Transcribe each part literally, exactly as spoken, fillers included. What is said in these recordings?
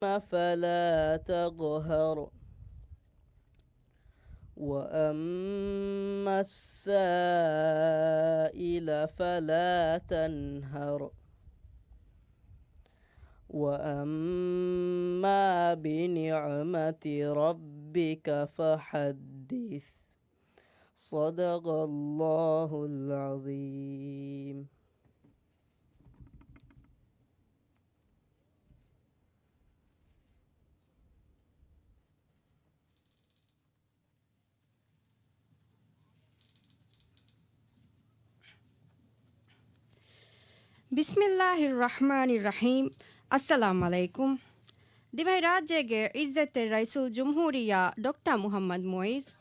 فلا تقهر، وأما السائل فلا تنهر، وأما بنعمة ربك فحدث. صدق الله العظيم. بسم الله الرحمن الرحيم. އައްސަލާމު ޢަލައިކުމް. ދިވެހިރާއްޖޭގެ ޢިއްޒަތްތެރި ރައީސުލްޖުމްހޫރިއްޔާ ޑޮކްޓަރ މުޙައްމަދު މުޢިއްޒު،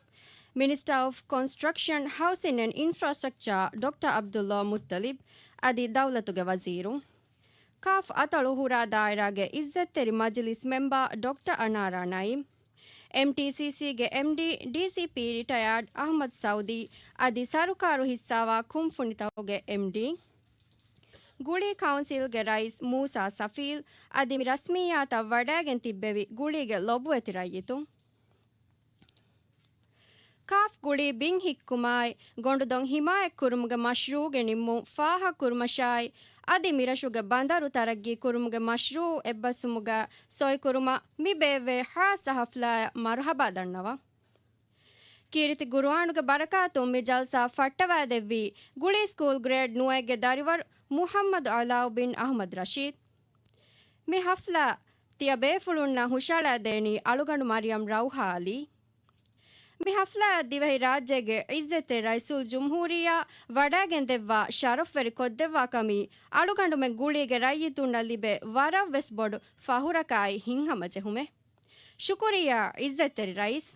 މިނިސްޓަރ އޮފް ކޮންސްޓްރަކްޝަން، ހައުސިން އެންޑް އިންފްރާސްޓްރަކްޗާ ޑޮކްޓަރ ޢަބްދުﷲ މުއްޠަލިބް އަދި ދައުލަތުގެ ވަޒީރުން، ކާފް އަތޮޅު ހުރާ ދާއިރާގެ ޢިއްޒަތްތެރި މަޖިލިސް މެމްބަރ ޑޮކްޓަރ އަނާރާ ނައީމް، އެމްޓީސީސީގެ އެމްޑީ، ޑީސީޕީ ރިޓަޔާޑް އަޙްމަދު ސައުދީ އަދި ސަރުކާރު ހިއްސާވާ ކުންފުނިތަކުގެ އެމްޑީ، ގުޅީ ކައުންސިލްގެ ރައީސް މޫސާ ސަފީލް އަދި މި ރަސްމިއްޔާތަށް ވަޑައިގެން ތިއްބެވި ގުޅީގެ ލޮބުވެތި ރައްޔިތުން. ކާފް ގުޅީ ބިން ހިއްކުމާއި، ގޮނޑުދޮށް ހިމާޔަތްކުރުމުގެ މަޝްރޫޢުގެ ނިންމުން ފާހަގަކުރުމަށާއި، އަދި މިރަށުގެ ބަނދަރު ތަރައްގީ ކުރުމުގެ މަޝްރޫޢު އެއްބަސްވުމުގަ ސޮއިކުރުމަށް މި ބޭއްވޭ ޚާއްޞަ ޙަފްލާއަށް މަރުޙަބާ ދަންނަވަން. ކީރިތި ޤުރުއާނުގެ ބަރަކާތުން މި ޖަލްސާ ފައްޓަވާދެއްވީ ގުޅީ ސްކޫލް ގްރޭޑް ނުވައެއްގެ ދަރިވަރު މުޙައްމަދު ޢަލާއުއްދީން އަޙްމަދު ރަޝީދު. މި ޙަފްލާ ތިޔަބޭފުޅުންނަށް ހުށައަޅާދޭނީ އަޅުގަނޑު މަރިޔަމް ރައުޙާ ޢަލީ. މި ޙަފްލާއަށް ދިވެހިރާއްޖޭގެ ޢިއްޒަތްތެރި ރައީސުލްޖުމްހޫރިއްޔާ ވަޑައިގެންދެއްވާ ޝަރަފްވެރި ކޮށްދެއްވާ ކަމީ އަޅުގަނޑުމެން ގުޅީގެ ރައްޔިތުންނަށް ލިބޭ ވަރަށްވެސް ބޮޑު ފަޚުރަކާއި ހިތްހަމަޖެހުމެއް. ޝުކުރިއްޔާ ޢިއްޒަތްތެރި ރައީސް.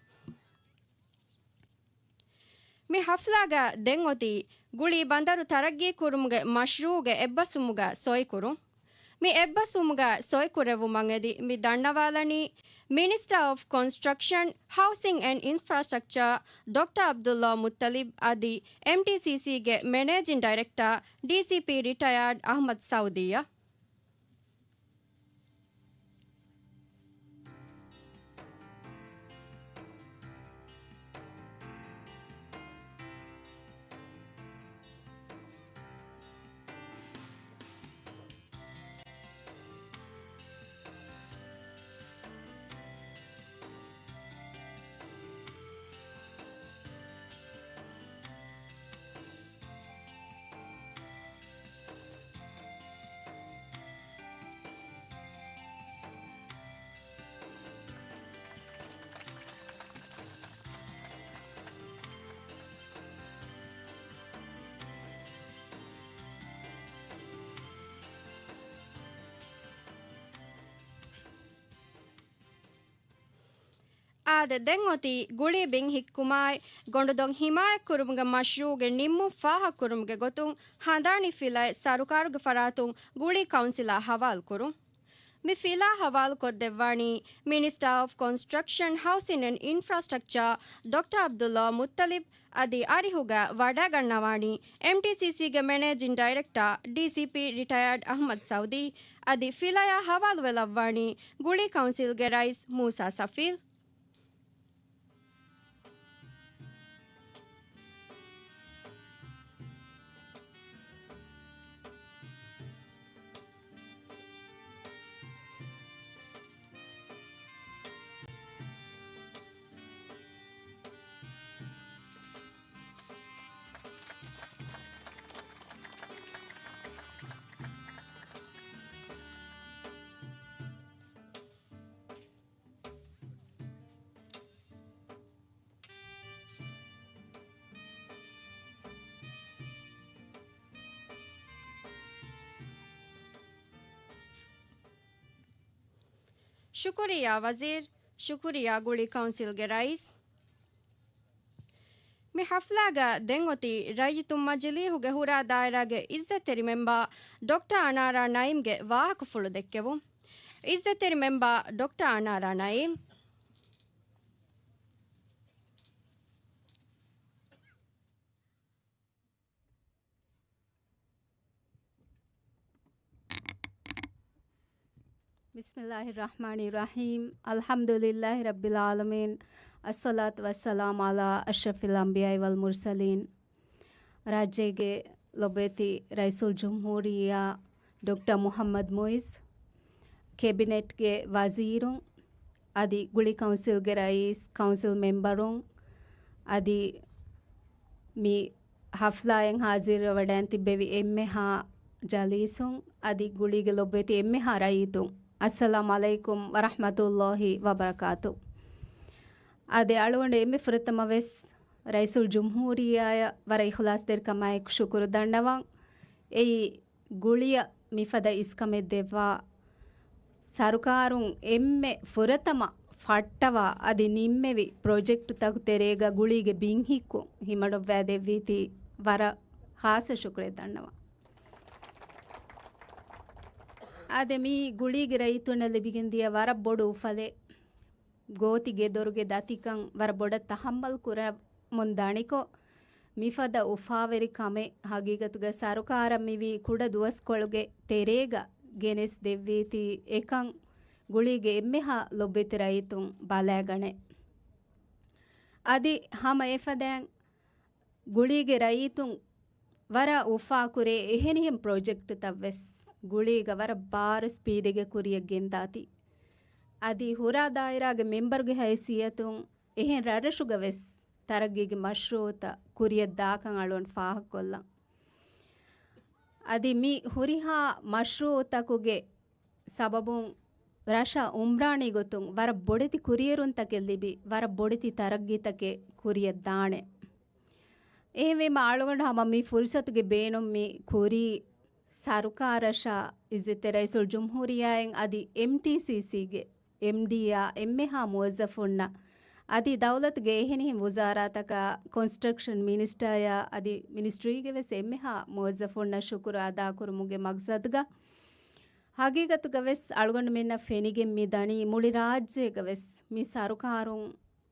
މި ޙަފްލާގަ ދެން އޮތީ ގުޅީ ބަނދަރު ތަރައްގީކުރުމުގެ މަޝްރޫޢުގެ އެއްބަސްވުމުގަ ސޮއިކުރުން. މި އެއްބަސްވުމުގަ ސޮއިކުރެއްވުމަށް އެދި މި ދަންނަވާލަނީ މިނިސްޓަރ އޮފް ކޮންސްޓްރަކްޝަން، ހައުސިން އެންޑް އިންފްރާސްޓްރަކްޗާ ޑޮކްޓަރ ޢަބްދުﷲ މުއްޠަލިބް އަދި އެމްޓީސީސީގެ މެނޭޖިން ޑައިރެކްޓަރ، ޑީސީޕީ ރިޓަޔާޑް އަޙްމަދު ސައުދީއަށް. އާދެ، ދެން އޮތީ ގުޅީ ބިން ހިއްކުމާއި، ގޮނޑުދޮށް ހިމާޔަތްކުރުމުގެ މަޝްރޫޢުގެ ނިންމުން ފާހަގަކުރުމުގެ ގޮތުން ހަނދާނީ ފިލައެއް ސަރުކާރުގެ ފަރާތުން ގުޅީ ކައުންސިލާ ހަވާލުކުރުން. މި ފިލާ ހަވާލުކޮށްދެއްވާނީ މިނިސްޓާ އޮފް ކޮންސްޓްރަކްޝަން، ހައުސިން އެންޑް އިންފްރާސްޓްރަކްޗާ ޑޮކްޓަރ ޢަބްދުﷲ މުއްޠަލިބް އަދި އަރިހުގަ ވަޑައިގަންނަވާނީ އެމްޓީސީސީގެ މެނޭޖިން ޑައިރެކްޓާ، ޑީސީޕީ ރިޓަޔާޑް އަޙްމަދު ސައުދީ އަދި ފިލަޔާ ހަވާލުވެލައްވާނީ ގުޅީ ކައުންސިލްގެ ރައީސް މޫސާ ސަފީލް. ޝުކުރިއްޔާ ވަޒީރު، ޝުކުރިއްޔާ ގުޅީ ކައުންސިލްގެ ރައީސް. މި ޙަފްލާގަ ދެން އޮތީ ރައްޔިތުން މަޖިލީހުގެ ހުރާ ދާއިރާގެ ޢިއްޒަތްތެރި މެމްބާ ޑޮކްޓަރ އަނާރާ ނައީމްގެ ވާހަކަފުޅު ދެއްކެވުން. ޢިއްޒަތްތެރި މެމްބާ ޑޮކްޓަރ އަނާރާ ނައީމް. بسم الله الرحمن الرحيم. الحمد لله رب العالمين. الصلاة والسلام على أشرف الأنبياء والمرسلين. ރާއްޖޭގެ ލޮބުވެތި ރައީސުލްޖުމްހޫރިއްޔާ ޑޮކްޓަރ މުޙައްމަދު މުޢިއްޒު، ކެބިނެޓްގެ ވަޒީރުން، އަދި ގުޅި ކައުންސިލްގެ ރައީސް، ކައުންސިލް މެމްބަރުން، އަދި މި ޙަފްލާއިން ޙާޟިރުވެވަޑައިން ތިއްބެވި އެންމެހާ ޖަލީސުން، އަދި ގުޅީގެ ލޮބުވެތި އެންމެހާ ރައްޔިތުން، އައްސަލާމު ޢަލައިކުމް ވަރަޙްމަތުﷲި ވަބަރަކާތު. އާދެ، އަޅުގަނޑު އެންމެ ފުރަތަމަ ވެސް ރައީސުލްޖުމްހޫރިއްޔާއަށް ވަރަށް އިޚްލާޞްތެރިކަމާއެކު ޝުކުރު ދަންނަވަން. އެއީ، ގުޅިއަށް މިފަދަ އިސްކަމެއް ދެއްވާ، ސަރުކާރުން އެންމެ ފުރަތަމަ ފައްޓަވާ އަދި ނިންމެވި ޕްރޮޖެކްޓުތަކު ތެރޭގަ ގުޅީގެ ބިން ހިއްކުން ހިމަނުއްވައިދެއްވީތީ، ވަރަށް ޚާއްޞަ ޝުކުރެއް ދަންނަވަން. އާދެ، މީ ގުޅީގެ ރައްޔިތުންނަށް ލިބިގެންދިޔަ ވަރަށް ބޮޑު އުފަލެއް. ގޯތި ގެދޮރުގެ ދަތިކަން ވަރަށް ބޮޑަށް ތަޙައްމަލް ކުރަމުން ދަނިކޮށް، މިފަދަ އުފާވެރި ކަމެއް ހަގީގަތުގަ ސަރުކާރަށް މިވީ ކުޑަ ދުވަސްކޮޅުގެ ތެރޭގަ ގެނެސް ދެއްވީތީ، އެކަން ގުޅީގެ އެންމެހާ ލޮބުވެތި ރައްޔިތުން ބަލާގަނެ. އަދި ހަމަ އެފަދައިން ގުޅީގެ ރައްޔިތުން ވަރަށް އުފާކުރޭ އެހެނިހެން ޕްރޮޖެކްޓުތައް ވެސް ގުޅީގަ ވަރަށް ބާރު ސްޕީޑެއްގެ ކުރިޔަށް ގެންދާތީ. އަދި ހުރާ ދާއިރާގެ މެމްބަރުގެ ހައިސިއްޔަތުން އެހެން ރަށްރަށުގަ ވެސް ތަރައްގީގެ މަޝްރޫޢުތައް ކުރިޔަށް ދާކަން އަޅުގަނޑު ފާހަގަކޮށްލަން. އަދި މި ހުރިހާ މަޝްރޫޢުތަކުގެ ސަބަބުން ރަށަށް އުމްރާނީ ގޮތުން ވަރަށް ބޮޑެތި ކުރިއެރުންތަކެއް ލިބި، ވަރަށް ބޮޑެތި ތަރައްގީތަކެއް ކުރިޔަށް ދާނެ. އެހެންވީމަ، އަޅުގަނޑު ހަމަ މި ފުރުޞަތުގެ ބޭނުން މި ކުރީ ސަރުކާރަށާ، އިއްޒަތްތެރި ރައީސުލްޖުމްހޫރިއްޔާއިން އަދި އެމްޓީސީސީގެ އެމްޑީއާ އެންމެހާ މުވައްޒަފުންނަށް، އަދި ދައުލަތުގެ އެހެނިހެން ވުޒާރާތަކާ، ކޮންސްޓްރަކްޝަން މިނިސްޓާއާ އަދި މިނިސްޓްރީގެ ވެސް އެންމެހާ މުވައްޒަފުންނަށް ޝުކުރު އަދާކުރުމުގެ މަގްސަދުގަ، ހަގީގަތުގަ ވެސް އަޅުގަނޑުމެންނަށް ފެނިގެން މި ދަނީ މުޅި ރާއްޖޭގަ ވެސް މި ސަރުކާރުން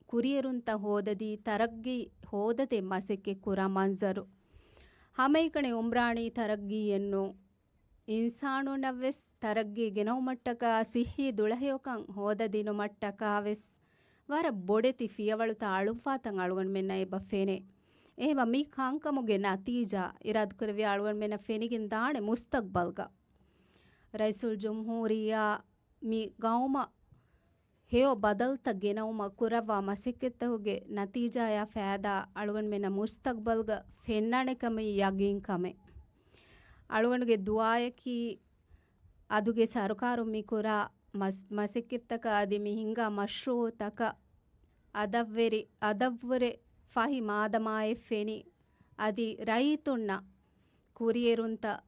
ކުރިއެރުންތައް ހޯދަދީ، ތަރައްގީ ހޯދަދޭ މަސައްކަތް ކުރާ މަންޒަރު. ހަމައެކަނި އުމްރާނީ ތަރައްގީއެއް ނޫން. އިންސާނުންނަށް ވެސް ތަރައްގީ ގެނައުމަށްޓަކާ، ސިއްހީ ދުޅަހެޔޮކަން ހޯދަދިނުމަށްޓަކާ ވެސް ވަރަށް ބޮޑެތި ފިޔަވަޅުތައް އަޅުއްވާތަން އަޅުގަނޑުމެންނަށް އެބަ ފެނޭ. އެހެންވީމަ މި ކަންކަމުގެ ނަތީޖާ އިރާދަކުރެއްވިޔާ އަޅުގަނޑުމެންނަށް ފެނިގެން ދާނެ މުސްތަގްބަލްގަ. ރައީސުލްޖުމްހޫރިއްޔާ މި ގައުމަށް ހެޔޮ ބަދަލުތައް ގެނައުމަށް ކުރައްވާ މަސައްކަތްތަކުގެ ނަތީޖާޔާ ފައިދާ އަޅުގަނޑުމެންނަށް މުސްތަގްބަލްގަ ފެންނާނެ ކަމަށް ޔަގީން ކަމެއް. އަޅުގަނޑުގެ ދުޢާޔަކީ އަދުގެ ސަރުކާރުން މި ކުރާ މަސް-، މަސައްކަތްތަކަށް އަދި މި ހިންގާ މަޝްރޫޢުތަކަށް އަދަށްވެރި، އަދަށްވުރެ ފަހި މާދަމާއެއް ފެނި، އަދި ރައްޔިތުންނަށް ކުރިއެރުންތައް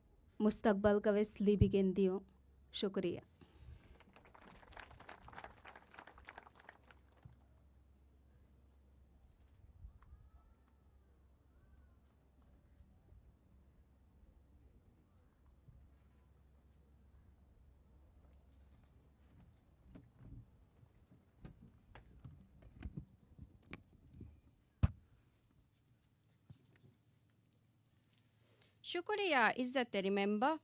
މުސްތަގްބަލްގަ ވެސް ލިބިގެން ދިޔުން. ޝުކުރިއްޔާ. ޝުކުރިއްޔާ އިއްޒަތްތެރި މެމްބަރ.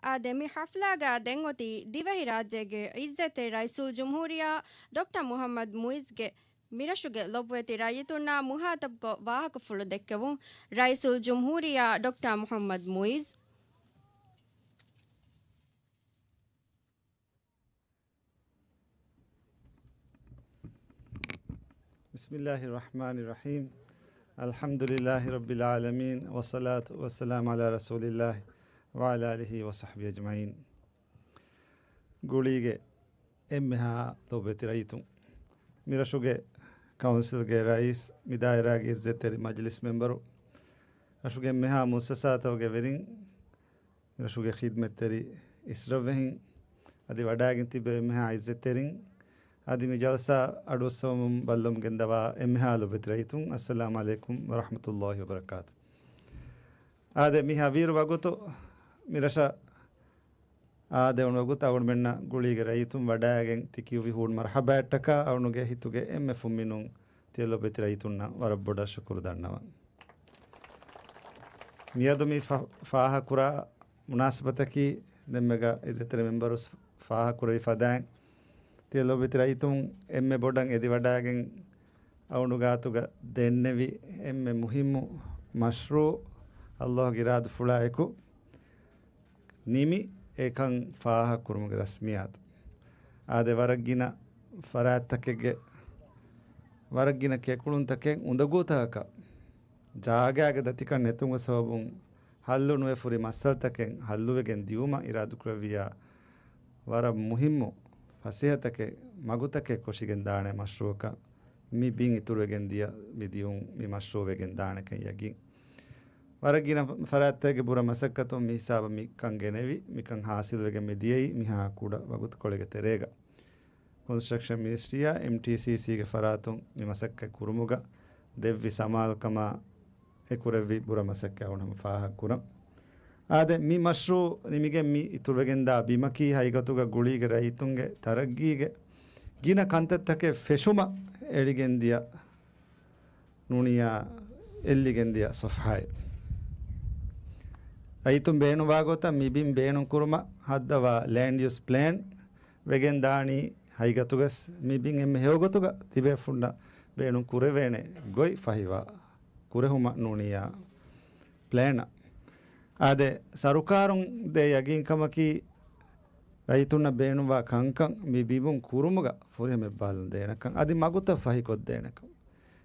އާދެ، މި ޙަފްލާގަ ދެން އޮތީ ދިވެހިރާއްޖޭގެ އިއްޒަތްތެރި ރައީސުލްޖުމްހޫރިއްޔާ ޑޮކްޓަރ މުޙައްމަދު މުޢިއްޒުގެ މިރަށުގެ ލޮބުވެތި ރައްޔިތުންނާ މުޚާޠަބުކޮށް ވާހަކަފުޅު ދެއްކެވުން. ރައީސުލްޖުމްހޫރިއްޔާ ޑޮކްޓަރ މުޙައްމަދު މުޢިއްޒު. بسم الله الرحمن الرحيم. الحمد لله رب العالمين، والصلاة والسلام على رسول الله وعلى آله وصحبه أجمعين. ގުޅީގެ އެންމެހާ ލޮބުވެތި ރައްޔިތުން، މިރަށުގެ ކައުންސިލްގެ ރައީސް، މި ދާއިރާގެ އިއްޒަތްތެރި މަޖިލިސް މެމްބަރު، ރަށުގެ އެންމެހާ މުއައްސަސާތަކުގެ ވެރިން، މިރަށުގެ ޚިދްމަތްތެރި އިސްރަށްވެހިން، އަދި ވަޑައިގެން ތިއްބެވި އެންމެހާ އިއްޒަތްތެރިން، އަދި މި ޖަލްސާ އަޑުއައްސަވަމުން ބައްލަވަމުން ގެންދަވާ އެންމެހާ ލޮބުވެތި ރައްޔިތުން، އައްސަލާމު ޢަލައިކުމް ވަރަޙްމަތުﷲި ވަބަރަކާތު. އާދެ، މި ހަވީރު ވަގުތު މިރަށަށް އާދެވުނު ވަގުތު އަޅުގަނޑުމެންނަށް ގުޅީގެ ރައްޔިތުން ވަޑައިގެން ތި ކިޔުއްވި ހޫނު މަރުޙަބާއަށްޓަކާ އަޅުގަނޑުގެ ހިތުގެ އެންމެ ފުންމިނުން ތިޔަ ލޮބުވެތި ރައްޔިތުންނަށް ވަރަށް ބޮޑަށް ޝުކުރު ދަންނަވަން. މިއަދު މި ފަ-، ފާހަގަކުރާ މުނާސަބަތަކީ ދެންމެގަ އިއްޒަތްތެރި މެމްބަރު ސް-، ފާހަގަކުރެވި ފަދައިން، ތިޔަ ލޯބިތި ރައްޔިތުން އެންމެ ބޮޑަށް އެދިވަޑައިގެން އަޅުގަނޑު ގާތުގަ ދެންނެވި އެންމެ މުހިއްމު މަޝްރޫޢު ﷲގެ އިރާދަފުޅާއެކު ނިމި އެކަން ފާހަގަކުރުމުގެ ރަސްމިއްޔާތު. އާދެ، ވަރަށް ގިނަ ފަރާތްތަކެއްގެ، ވަރަށް ގިނަ ކެކުޅުންތަކެއް އުނދަގޫތަކަކަށް ޖާގައިގެ ދަތިކަން ނެތުމުގެ ސަބަބުން ހައްލު ނުވެ ފުރި މައްސަލަތަކެއް ހައްލުވެގެން ދިއުމަށް އިރާދަކުރެއްވިއްޔާ، ވަރަށް މުހިއްމު ފަސޭހަތަކެއް، މަގުތަކެއް ކޮށިގެން ދާނެ މަޝްރޫޢަކަށް މި ބިން އިތުރުވެގެން ދިޔަ މި ދިއުން މި މަޝްރޫޢު ވެގެން ދާނެކަން ޔަގީން. ވަރަށް ގިނަ ފަރާތްތަކެއްގެ ބުރަ މަސައްކަތުން މި ހިސާބަށް މި ކަން ގެނެވި، މި ކަން ހާސިލުވެގެން މި ދިޔައީ މިހާ ކުޑަ ވަގުތުކޮޅެއްގެ ތެރޭގަ. ކޮންސްޓްރަކްޝަން މިނިސްޓްރީއާ އެމްޓީސީސީގެ ފަރާތުން މި މަސައްކަތް ކުރުމުގަ ދެއްވި ސަމާލުކަމާ އެކުރެއްވި ބުރަ މަސައްކަތް އަޅުގަނޑު ހަމަ ފާހަގަކުރަން. އާދެ، މި މަޝްރޫޢު ނިމިގެން މި އިތުރުވެގެންދާ ބިމަކީ ހަގީގަތުގަ ގުޅީގެ ރައްޔިތުންގެ ތަރައްގީގެ ގިނަ ކަންތައްތަކެއް ފެށުމަށް އެޅިގެންދިޔަ ނޫނިއްޔާ އެއްލިގެންދިޔަ ސޮފްހާއެއް. ރައްޔިތުން ބޭނުންވާ ގޮތަށް މި ބިން ބޭނުންކުރުމަށް ހައްދަވާ ލޭންޑް ޔޫސް ޕްލޭން ވެގެން ދާނީ ހަގީގަތުގަސް މި ބިން އެންމެ ހެޔޮގޮތުގަ ތިބޭފުންނަށް ބޭނުން ކުރެވޭނެ ގޮތް ފަހިވާ ކުރެހުމަށް ނޫނިއްޔާ ޕްލޭނަށް. އާދެ، ސަރުކާރުން ދޭ ޔަގީންކަމަކީ ރައްޔިތުންނަށް ބޭނުންވާ ކަންކަން މި ބިމުން ކުރުމުގަ ފުރިހަމަ އެއްބާރުލުން ދޭނެކަން، އަދި މަގުތައް ފަހިކޮށްދޭނެކަން.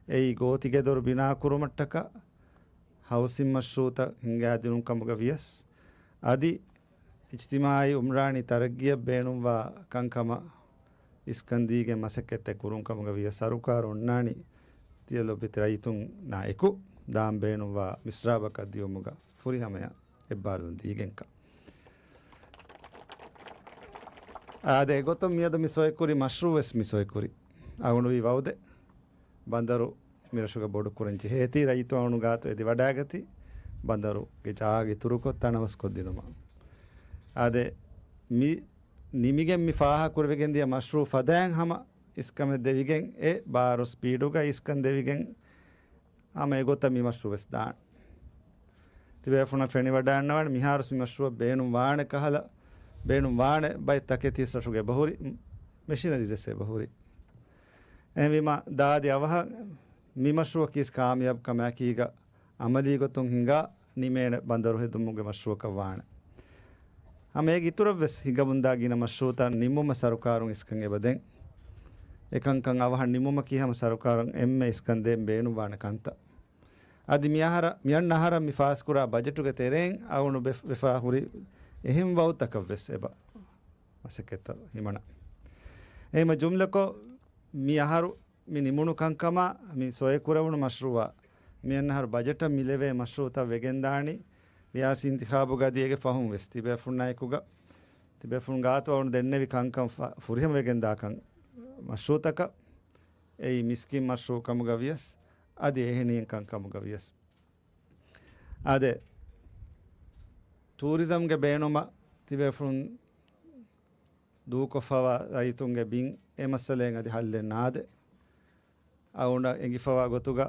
އެއީ ގޯތިގެދޮރު ބިނާކުރުމަށްޓަކާ، ހައުސިން މަޝްރޫޢުތައް ހިންގާދިނުން ކަމުގަ ވިޔަސް، އަދި އިޖްތިމާޢީ އުމްރާނީ ތަރައްގީއަށް ބޭނުންވާ ކަންކަމަށް އިސްކަން ދީގެން މަސައްކަތްތައް ކުރުން ކަމުގަ ވިޔަސް، ސަރުކާރު އޮންނާނީ ތިޔަ ލޯބިތި ރައްޔިތުންނާ އެކު ދާން ބޭނުންވާ މިސްރާބަކަށް ދިޔުމުގަ ފުރިހަމަޔަށް އެއްބާރުލުން ދީގެންކަން. އާދެ، އެގޮތުން މިއަދު މި ސޮއެކުރި މަޝްރޫޢު ވެސް މި ސޮއެކުރި އަޅުގަނޑު ވީ ވައުދެއް. ބަނދަރު މިރަށުގަ ބޮޑުކުރަން ޖެހޭތީ، ރައްޔިތު އަޅުގަނޑު ގާތު އެދިވަޑައިގަތީ، ބަނދަރުގެ ޖާގަ އިތުރުކޮށް ތަނަވަސްކޮށްދިނުމަށް. އާދެ، މި ނިމިގެން މި ފާހަގަކުރެވިގެން ދިޔަ މަޝްރޫޢު ފަދައިން ހަމަ އިސްކަމެއް ދެވިގެން އެ ބާރު ސްޕީޑުގަ އިސްކަން ދެވިގެން ހަމަ އެގޮތަށް މި މަޝްރޫޢު ވެސް ދާނެ. ތިބޭފުނަށް ފެނިވަޑައިންނަވާނެ، މިހާރުސް މި މަޝްރޫޢަށް ބޭނުން ވާނެ ކަހަލަ، ބޭނުން ވާނެ ބައެއް ތަކެތި ވެސް ރަށުގަ އެބަހުރި، މެޝިނަރީސް ވެސް އެބަހުރި. އެހެންވީމަ، ދާދި އަވަހަށް މި މަޝްރޫޢަކީ ވެސް ކާމިޔާބު ކަމާއެކީގަ އަމަލީ ގޮތުން ހިނގާ ނިމޭނެ ބަނދަރު ހެދުމުގެ މަޝްރޫޢަކަށް ވާނެ. ހަމަ އޭގެ އިތުރަށް ވެސް ހިނގަމުންދާ ގިނަ މަޝްރޫޢުތައް ނިމުމަށް ސަރުކާރުން އިސްކަން އެބަދޭން. އެކަންކަން އަވަހަށް ނިމުމަކީ ހަމަ ސަރުކާރުން އެންމެ އިސްކަން ދޭން ބޭނުންވާނެ ކަންތައް. އަދި މިއަހަރަ-، މިއަންނަ އަހަރަށް މި ފާސްކުރާ ބަޖެޓުގެ ތެރެއިން އަޅުގަނޑު ވެފަ ހުރި އެހެން ވައުދުތަކަށް ވެސް އެބަ މަސައްކަތްތައް ހިމަނަ. އެހެންމަ ޖުމްލަކޮށް، މި އަހަރު މި ނިމުނު ކަންކަމާ މި ސޮއެކުރެވުނު މަޝްރޫޢާ މިއަންނަ އަހަރު ބަޖެޓަށް މި ލެވޭ މަޝްރޫޢުތައް ވެގެން ދާނީ ރިޔާސީ އިންތިޚާބުގަ އަދި އޭގެ ފަހުން ވެސް ތިބޭފުންނާ އެކުގަ ތިބޭފުން ގާތު އަޅުގަނޑު ދެންނެވި ކަންކަން ފަ-، ފުރިހަމަ ވެގެން ދާކަން މަޝްރޫޢުތަކަށް. އެއީ މިސްކިތް މަޝްރޫޢު ކަމުގަ ވިޔަސް، އަދި އެހެނިހެން ކަންކަމުގަ ވިޔަސް. އާދެ، ޓޫރިޒަމްގެ ބޭނުމަށް ތިބޭފުޅުން ދޫކޮށްފަވާ ރައްޔިތުންގެ ބިން އެ މައްސަލައިން އަދި ހައްލެއް ނާދޭ. އަޅުގަނޑަށް އެނގިފަވާ ގޮތުގަ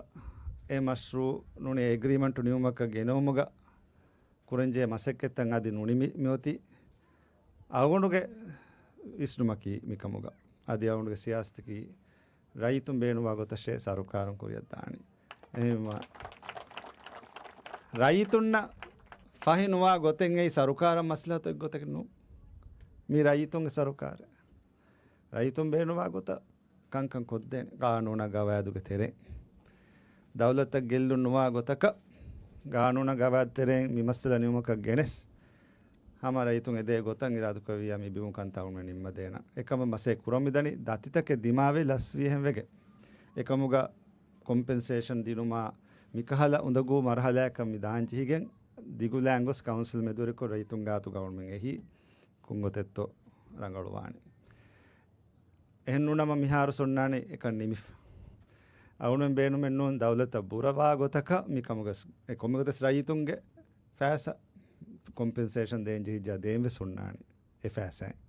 އެ މަޝްރޫޢު ނޫނީ އެގްރީމަންޓު ނިމުމަކަށް ގެނައުމުގަ ކުރަންޖެހޭ މަސައްކަތްތައް އަދި ނުނިމި މިއޮތީ. އަޅުގަނޑުގެ ވިސްނުމަކީ މިކަމުގަ. އަދި އަޅުގަނޑުގެ ސިޔާސަތަކީ ރައްޔިތުން ބޭނުންވާ ގޮތަށޭ ސަރުކާރުން ކުރިއަށް ދާނީ. އެހެންވީމަ، ރައްޔިތުންނަށް ފަހި ނުވާ ގޮތެއް އެއީ ސަރުކާރަށް މަސްލަހަތު އޮތް ގޮތެއް ނޫން. މީ ރައްޔިތުންގެ ސަރުކާރެއް. ރައްޔިތުން ބޭނުންވާ ގޮތަށް ކަންކަން ކޮށްދޭނެ ގާނޫނާ ގަވާއިދުގެ ތެރެއިން. ދައުލަތަށް ގެއްލުން ނުވާ ގޮތަކަށް ގާނޫނާ ގަވާއިދު ތެރެއިން މި މައްސަލަ ނިމުމަކަށް ގެނެސް، ހަމަ ރައްޔިތުން އެދޭ ގޮތަށް އިރާދަކުރެއްވިއްޔާ މި ބިމުން ކަންތައް އަޅުގަނޑު ނިންމަދޭނަން. އެކަމަށް މަސައްކަތް ކުރަން މިދަނީ ދަތިތަކެއް ދިމާވެ ލަސްވި އެހެން ވެގެން. އެކަމުގަ ކޮމްޕެންސޭޝަން ދިނުމާ މިކަހަލަ އުނދަގޫ މަރުހަލާއަކަށް މި ދާން ޖެހިގެން ދިގުލައިން ގޮސް ކައުންސިލް މެދުވެރިކޮށް ރައްޔިތުން ގާތު ގައުމެން އެހީ ކޮންގޮތެއްތޯ ރަނގަޅުވާނެ. އެހެންނޫނަމަ މިހާރު އޮންނާނެ އެކަން ނިމިފަ. އަޅުގަނޑުމެން ބޭނުމެއް ނޫން ދައުލަތަށް ބުރަވާ ގޮތަކަށް މި ކަމުގަސް، އެ ކޮންމެ ގޮތަސް ރައްޔިތުންގެ ފައިސާ ކޮމްޕެންސޭޝަން ދޭން ޖެހިއްޖާ ދޭން ވެސް އޮންނާނެ އެ ފައިސާއިން.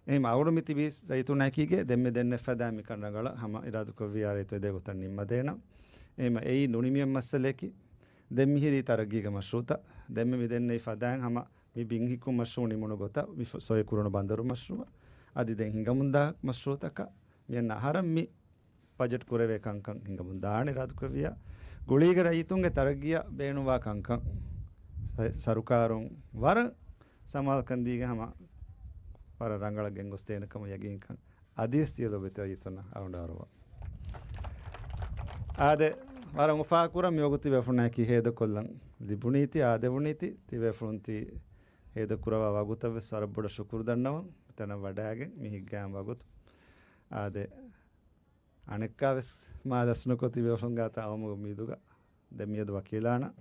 އެހެން އަޅުގަނޑު މި ތިބީ ރައްޔިތުންނާއެކީގެ ދެންމެ ދެންނެ ފަދަ މިކަން ރަނގަޅަށް ހަމަ އިރާދަކުރެއްވިއްޔާ ރައްޔިތު އެދޭ ގޮތަށް ނިންމަދޭނަން. އެހެން އެއީ ނުނިމި މައްސަލައަކީ. ދެން މިހިރީ ތަރައްގީގެ މަޝްރޫޢުތައް. ދެންމެ މި ދެންނެވި ފަދައިން ހަމަ މި ބިން ހިއްކުން މަޝްރޫޢު ނިމުނު ގޮތަށް މި ފު-، ސޮއި ކުރުނު ބަނދަރު މަޝްރޫޢަށް އަދި ދެން ހިނގަމުންދާ މަޝްރޫޢުތަކަށް މިއަންނަ އަހަރަށް މި ބަޖެޓް ކުރެވޭ ކަންކަން ހިނގަމުން ދާނެ އިރާދަކުރެއްވިއްޔާ، ގުޅީގެ ރައްޔިތުންގެ ތަރައްގީއަށް ބޭނުންވާ ކަންކަން ސަ-، ސަރުކާރުން ވަރަށް ސަމާލުކަން ދީގެން ހަމަ ވަރަށް ރަނގަޅަށް ގެންގޮސްދޭނެ ކަމަށް ޔަގީންކަން އަދިވެސް ތިޔަ ލޯބިވެތި ރައްޔިތުންނަށް އަޅުގަނޑު އަރުވާ. އާދެ، ވަރަށް އުފާކުރަން މިވަގުތު ތިބޭފުޅުންނާއެކީ ހޭދަކޮށްލަން ލިބުނީތީ، އާދެވުނީތީ، ތިބޭފުޅުން ތީ ހޭދަކުރައްވާ ވަގުތަށް ވެސް ވަރަށް ބޮޑަށް ޝުކުރު ދަންނަވަން. މިތަނަށް ވަޑައިގެން މި ހިއްގާ ވަގުތު އާދެ، އަނެއްކާވެސް މާ ދަސްނުކޮށް ތިބޭފުޅުން ގާތަށް އައުމުގެ އުއްމީދުގަ ދެން މިއަދު ވަކީލާނަށް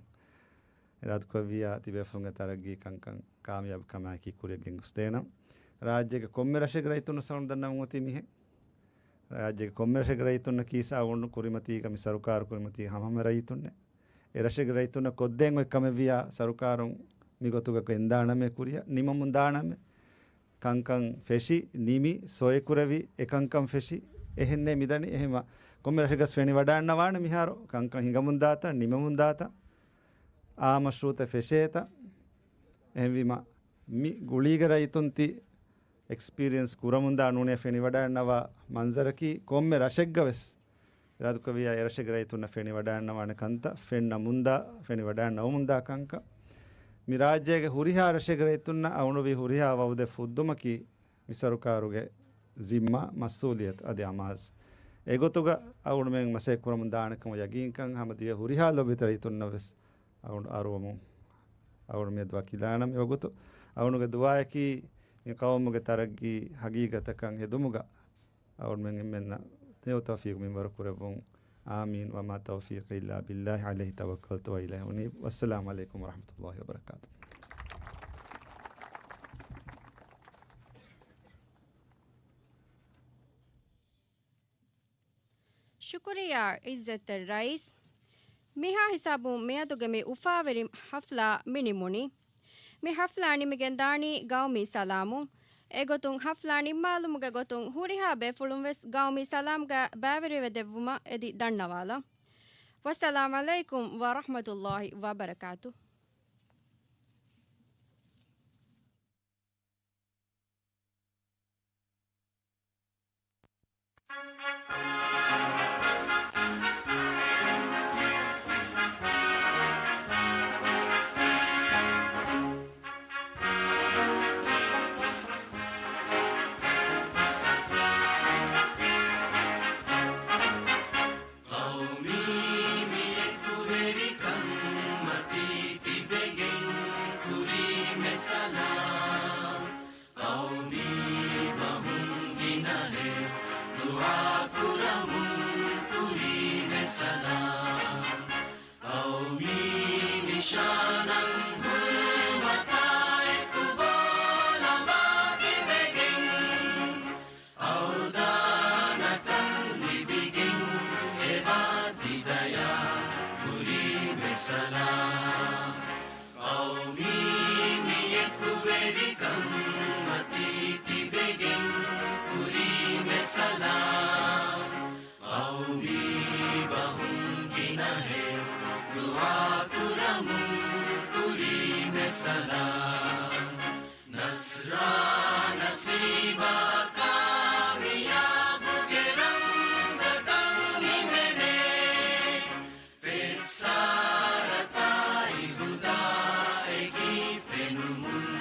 އިރާދަކުރެއްވިއްޔާ، ތިބޭފުޅުންގެ ތަރައްގީ ކަންކަން ކާމިޔާބު ކަމާއެކީ ކުރިއަށް ގެންގޮސްދޭނަން. ރާއްޖޭގެ ކޮންމެ ރަށެއްގެ ރައްޔިތުންނަށް ސަލާމް ދަންނަވަން އޮތީ މިހެން. ރާއްޖޭގެ ކޮންމެ ރަށެއްގެ ރައްޔިތުންނަކީ ސާވުން ކުރިމަތީގަ މި ސަރުކާރު ކުރިމަތީގަ ހަމަހަމަ ރައްޔިތުންނޭ. އެ ރަށެއްގެ ރައްޔިތުންނަށް ކޮށްދޭން އޮތް ކަމެއްވިއްޔާ، ސަރުކާރުން މިގޮތުގަ ގެންދާނަމޭ ކުރިއަށް ނިމަމުން ދާނަމޭ. ކަންކަން ފެށި، ނިމި، ސޮއެކުރެވި، އެކަންކަން ފެށި، އެހެންނޭ މިދަނީ. އެހެންވާ ކޮންމެ ރަށެއްގަސް ފެނިވަޑާންނަވާނެ މިހާރު ކަންކަން ހިނގަމުންދާތަ، ނިމަމުންދާތަ، އާ މަޝްރޫޢުތައް ފެށޭތަ. އެހެންވީމަ، މި ގުޅީގެ ރައްޔިތުން ތި އެކްސްޕީރިއެންސް ކުރަމުންދާ ނޫނޭ ފެނިވަޑާންނަވާ މަންޒަރަކީ ކޮންމެ ރަށެއްގަ ވެސް އިރާދަކުރެއްވިއްޔާ އެ ރަށެއްގެ ރައްޔިތުންނަށް ފެނިވަޑާންނަވާނެ ކަންތައް ފެންނަމުންދާ، ފެނިވަޑާންނަވަމުންދާ ކަންކަން. މި ރާއްޖޭގެ ހުރިހާ ރަށެއްގެ ރައްޔިތުންނަށް އަޅުގަނޑު ވީ ހުރިހާ ވައުދެއް ފުއްދުމަކީ މި ސަރުކާރުގެ ޒިންމާ، މަސްއޫލިއްޔަތު އަދި އަމާޒު. އެގޮތުގަ އަޅުގަނޑުމެން މަސައްކަތް ކުރަމުން ދާނެ ކަމަށް ޔަގީންކަން ހަމަ ދިޔަ ހުރިހާ ލޯބިވެތި ރައްޔިތުންނަށް ވެސް އަޅުގަނޑު އަރުވަމުން އަޅުގަނޑު މިއަދު ވަކިލާނަން. މިވަގުތު އަޅުގަނޑުގެ ދުޢާއަކީ މި ޤައުމުގެ ތަރައްގީ ހަގީގަތަކަށް ހެދުމުގަ އަޅުގަނޑުމެން އެންމެންނަށް ނެޔޮ ތައުފީޤު މިންވަރު ކުރެއްވުން. އާމީން. وما توفيقي إلا بالله عليه توكلت وإليه أنيب. والسلام عليكم ورحمة الله وبركاته. ޝުކުރިއްޔާ ޢިއްޒަތްތެރި ރައީސް. މިހާ ހިސާބުން މިއަދުގެ މި އުފާވެރި ޙަފްލާ މި ނިމުނީ. މި ޙަފްލާ ނިމިގެން ދާނީ ގައުމީ ސަލާމުން. އެގޮތުން ޙަފްލާ ނިންމާލުމުގެ ގޮތުން ހުރިހާ ބޭފުޅުން ވެސް ގައުމީ ސަލާމްގަ ބައިވެރިވެ ދެއްވުމަށް އެދި ދަންނަވާލަން. والسلام عليكم ورحمة الله وبركاته. ޤައުމީ މި އެކުވެރިކަން މަތީ ތިބެގެން ކުރީމެ ސަލާމް. ޤައުމީ ބަހުން ގިނަހެއް ދުޢާ ކުރަމުން ކުރީމެ ސަލާމް. ޤައުމީ ނިޝާނަށް ހުރުމަތާއެކު ބޯލަނބާ ތިބެގެން، އަވްދާނަކަން ލިބިގެން އެބާ ތިދަޔާ ކުރީމެ ސަލާމް. ޤައުމީ މި އެކުވެރިކަން މަތީ ތިބެގެން ކުރީމެ ސަލާމް. ޤައުމީ ބަހުން ގިނަހެއް ދުޢާ ކުރަމުން ކުރީމެ ސަލާމް. ނަޞްރާ ނަސީބާ ކާމިޔާބުގެ ރަމްޒަކަށް ހިމެނޭ. ފެއްސާރަތާއި ހުދާއެކީ ފެނުމުން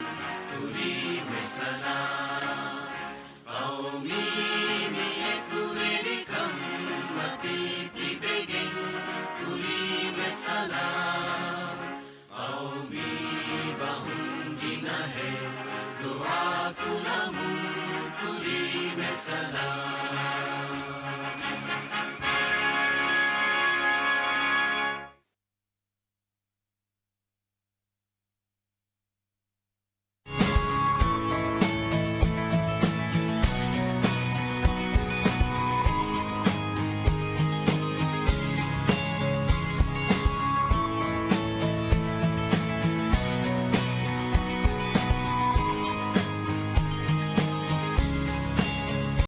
ކުރީމެ ސަލާމް. ޤައުމީ މި އެކުވެރިކަން މަތީ ތިބެގެން ކުރީމެ ސަލާމް. ޤައުމީ ބަހުން ގިނަހެއް ދުޢާ ކުރަމުން ކުރީމެ ސަލާމް.